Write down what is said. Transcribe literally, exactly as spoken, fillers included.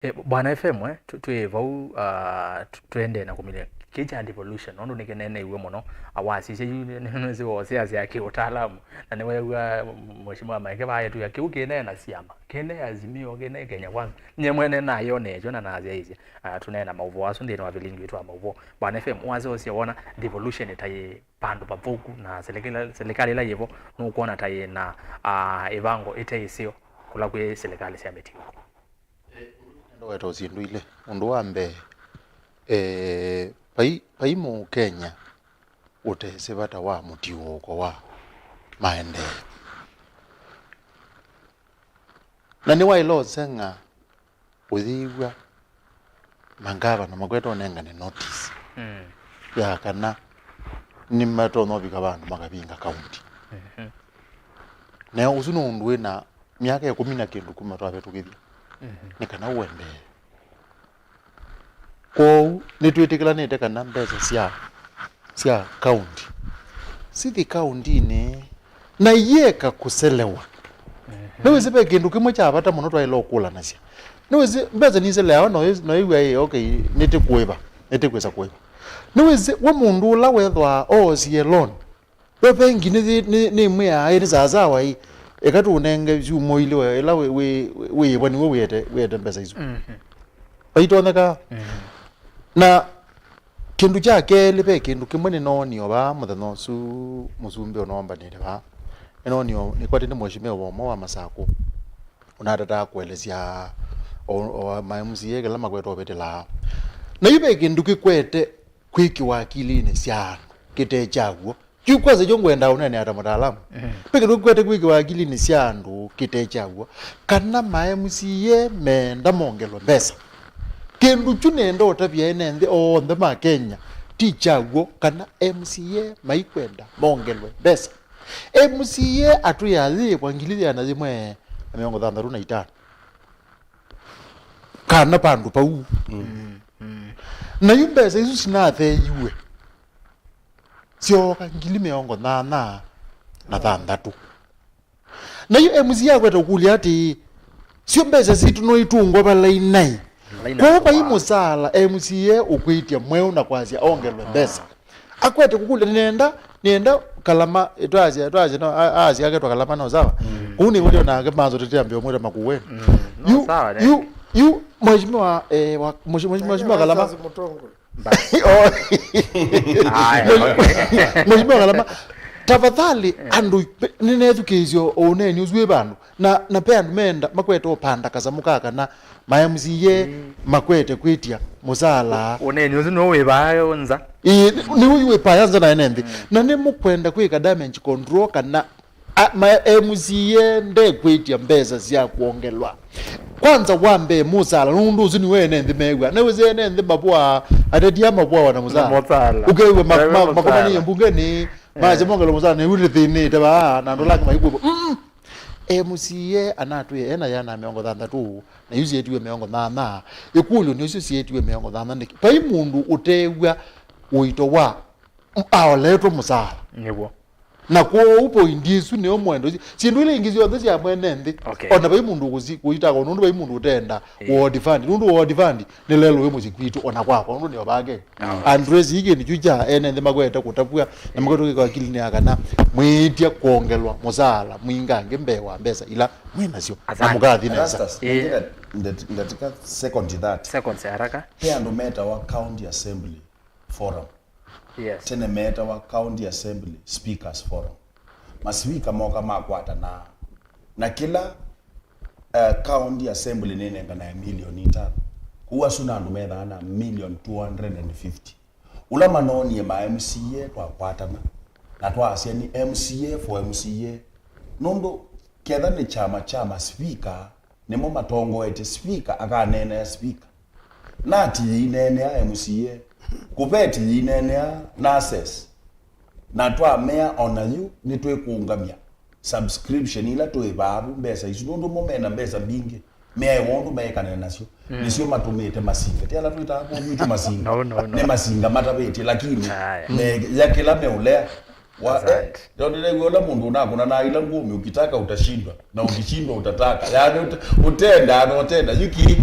E, Bwana F M, eh, tũ- twĩ vau, ah, tũ- tũendee na kũmĩlya kĩ kya devolution, nũndũ nĩkĩneeneiw'e mũno. Awasisya yu nĩnĩsĩ wosiasya kĩ ũtaalamu, na nĩweew'a Mheshimiwa Maeke vaetwĩa kĩu kĩnee na syama, kĩnee Azimio, kĩnee Kenya Kwanza. Nye mwene nayonee kyo na nasyaĩĩsya, ah, tũneena maũvoo asu nthĩnĩ wa vilingi witũ wa maũvoo. Bwana F M, wasyosie wona devolution ta yĩ vandũ vathũku, na serikali, serikali ĩla yĩvo nũkwona ta yĩna, ah, ĩvango ĩte ĩseo kũla kwĩ serikali sya mĩtiũko? Ndoete syĩndũ ilĩ. Ũndũ wa mbee, eh, vai, vai Mũkenya ũtesĩ vata wa mũtiũũko wa maendeeo. Na nĩwaĩle ũseng'a ũyĩw'a mangavana makwete ũnengane notice Mm. ya kana nĩmatonya ũvika vandũ makavinga kaunti. Mhm. Na ũsu nĩ ũndũ wĩna myaka ĩkũmi na kĩndũ kuma twavĩtũkĩthya Mhm. nĩ kana ũendee. Kwoou nĩtwĩtĩkĩlanĩte kana mbesa sya sya kaunti sithi kauntinĩ na iyĩeka kũselewa. Nĩwĩsĩ ve kĩndũ kĩmwe kya vata mũno twaĩle ũkũlanasya. Nĩwĩsĩ mbesa niseleawa, no ĩ- no ĩw'a ĩ, okay, nĩtĩkũĩva, nĩtĩkwĩsa kũĩva. Nĩwĩsĩ we mũndũ ũla wethwaa oosie loan, we vengi nĩ- nĩ- nĩmwĩaa ĩ, nĩ sawasawa ĩ, eka tũũnenge syumwa ilĩ we ĩla wĩ- wĩ- wĩĩvwa nĩwe wĩete wĩete mbesa isu. Vaitonyeka. Na kĩndũ kya kelĩ, ve kĩndũ kĩmwe nĩnoonie o vaa mũthenya ũsu mũsumbĩ ũnoombanĩte vaa. Nĩnoonie o- nĩkwatĩte mheshimiwa ũmwe wa Masakũ ũnatataa kũelesya o- o- ma M C A kĩla makwete ũvĩtĩlaa. Na yu ve kĩndũ kĩkwete kwĩkĩwa akilinĩ sya andũ kĩte kyaw'o. Yu kwanza kyo ngwenda ũneenea ta mũtaalamu. Ve kĩndũ kĩkwete kwĩkĩwa akilinĩ sya andũ kĩte kyaw'o, kana ma M C A meenda mongelwe mbesa. Kĩndũ kyu nenda ũtavya ene nthĩ onthe ma Kenya, ti kyaw'o kana M C A maikwenda mongelwe mbesa. M C A atwĩaa yĩĩvwa ngili yĩana yĩmwe na mĩongo thanthatũ na itano kana vandũ vau. Na yu mbesa isu sinatheiwe syooka ngili mĩongo nyanya na thanthatũ. Na yu M C A akwete ũkũlya atĩĩ, syo mbesa sitũ no itũngwa vala inaĩ? Kwoou vai mũsaala M C A ũkwĩtya mweũ na kwasya ongelwe mbesa. Akwete kũkũlya, nĩenda, nĩenda Kalama, twasya, twasya, no, a- aasya aketwa Kalama, no sawa. Kũu nĩvo lyo nake mazotetea mbeo mwĩta Makueni. Yu, yu, yu, mheshimiwa, eh, wa- mheshimiwa, mheshimiwa Kalama. Basi. Oh. Aya, okay. Mheshimiwa Kalama, tafadhali, andũ, nĩnethukĩĩsye ũneeni ũsu wĩ vandũ. Na, na ve andũ menda makwete ũpanda kasamũ ka kana ma M C A makwete kwĩtya mũsaala. Ũneeni ũsu nĩw'o wĩ vaa nza. Ĩĩ, nĩ- nĩw'o wĩ vaa nza na ene nthĩ. Na nĩmũkwenda kwĩka damage control kana A- ma M C A ndekwĩtya mbesa sya kwongelwa. Kwanza wa mbee mũsaala, nũndũ ũsu nĩwe ene nthĩ mew'a. Nĩwĩsĩ ene nthĩ mavũaa, ateti aa mavũawa na mũsaala. Mũsaala. Ũkew'a ma- Wewe ma- mũsaala. Makomanie mbungenĩ, masya mongelwe mũsaala, na yu nĩthĩnĩte vaa, na andũ ala angĩ maikwĩvwa. Mm. M C A anatwĩe ena yana mĩongo thanthatũ, na yu syĩtiwe mĩongo nyanya. Ĩkũlyo nĩ ũsyo syĩtiwe mĩongo nyanya nĩkĩ? Vai mũndũ ũtew'a ũito wa aoletwe mũsaala. Nĩw'o. Na kwoou poindi ĩsu nĩyo mwendo ũsi- syĩndũ ila ingĩ syonthe sya mwene nthĩ. Okay. Ona vai mũndũ ũkũsi- kũitaka, nũndũ vai mũndũ ũtenda Ĩĩ. World Fund, nũndũ World Fund nĩ lelũ wĩ mũsyĩ kwitũ, ona kwakwa, nũndũ nĩyo vake. Andũ esi kĩndũ kyu kya ene nthĩ makwete kũtavw'a na makwete kwĩkwa akilinĩ ya kana mwĩĩtya kwongelwa mũsaala mwingangĩ mbee wa mbesa ila mwĩ nasyo. Na Asante. Mũkathi nesa. Erastus, Ĩĩ. Ndatĩka, ndat- ndatĩka second that. Seconds ya haraka. He andũ metawa County Assembly Forum. Yes. Tene meetawa County Assembly Speakers Forum. Masivika mooka makwatanaa, na kĩla, eh, County Assembly nĩnenganae milioni itano. Kũu asu na andũ methaa na million two hundred and fifty. Ũla manoonie ma M C A twakwatana, na twaasya nĩ M C A for M C A. Nũndũ ketha nĩ kyama kya masivika, nĩmo matongoetye, spika akaneenea spika. Nati yĩineenea M C A, kũveti yĩineenea nurses. Na twamea, o na yu nĩtwĩkũũngamya subscription ila twĩvaa vu, mbesa isu, nũndũ mo mena mbesa mbingĩ, meaĩwa ũndũ meĩkane nasyo. Nĩsyo matũmĩte masinga. Ti ala twĩtaa kũu gwitũ masinga. No, no, no. Nĩ masinga matavĩtye, lakini Aya. Me- ya kĩla meũlea. Wa- Asante. Eh, ndio ndio ũla mũndũ unakuna na ila ngumi, ukitaka utashindwa, na ukishindwa utataka. Yaani ut- utenda na utenda. Yuki